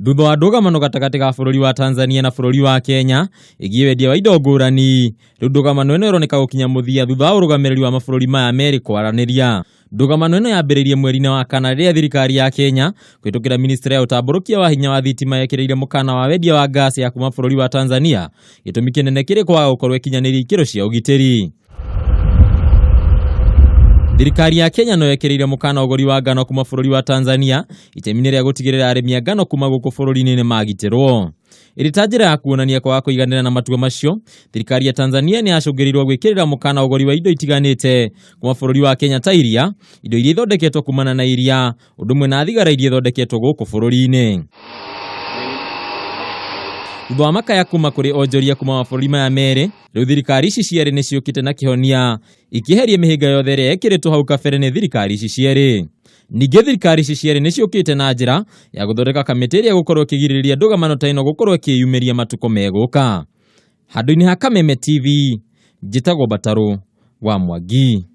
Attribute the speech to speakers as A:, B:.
A: Thutha wa ndũgamano gatagatĩ ga bũrũri wa Tanzania na bũrũri wa Kenya ĩgiĩ wendia wa indo ngũrani, rĩu ndũgamano ĩno ĩroneka gũkinya mũthia thutha wa ũrũgamĩrĩri wa mabũrũri maya merĩ kwaranĩria. Ndũgamano ĩno yambĩrĩirie mweri-inĩ wa kana rĩrĩa thirikari ya Kenya kũhĩtũkĩra ministry ya ũtambũrũkia wa hinya wa thitima yekĩrĩire mũkana wa wendia wa gas ya kuma bũrũri wa Tanzania, gĩtũmi kĩnene kĩrĩ kwaga gũkorwo ĩkinyanĩirie ikĩro cia ũgitĩri. Thirikari ya Kenya no yekĩrĩire mũkana ũgũri wa ngano kuma bũrũri wa Tanzania itemi-inĩ rĩa gũtigĩrĩra arĩmi a ngano kuma gũkũ bũrũri-inĩ nĩ magitĩrwo. Ĩrĩ ta njĩra ya kuonania kwaga kũiganĩra na matua macio, thirikari ya Tanzania nĩ yacũngĩrĩirwo gwĩkĩrĩra mũkana ũgũri wa indo itiganĩte kuma bũrũri wa Kenya ta iria, indo iria ithondeketwo kumana na iria, ũndũ ũmwe na thigara iria ithondeketwo gũkũ bũrũri-inĩ. Thutha wa makaya kuma kũrĩ onjoria kuma mabũrũri maya merĩ, rĩu thirikari ici cierĩ nĩ ciũkĩte na kĩhonia ikĩeheria mĩhĩnga yothe ĩrĩa yekĩrĩtwo hau kabere nĩ thirikari ici cierĩ. Ningĩ thirikari ici cierĩ nĩ ciũkĩte na njĩra ya gũthondeka kamĩtĩ ĩrĩa ĩgũkorwo ĩkĩgirĩrĩria ndũgamano ta ĩno gũkorwo ĩkĩyumĩria matukũ megũka. Handũ-inĩ ha Kameme TV, njĩtagwo Mbatarũ wa Mwangi.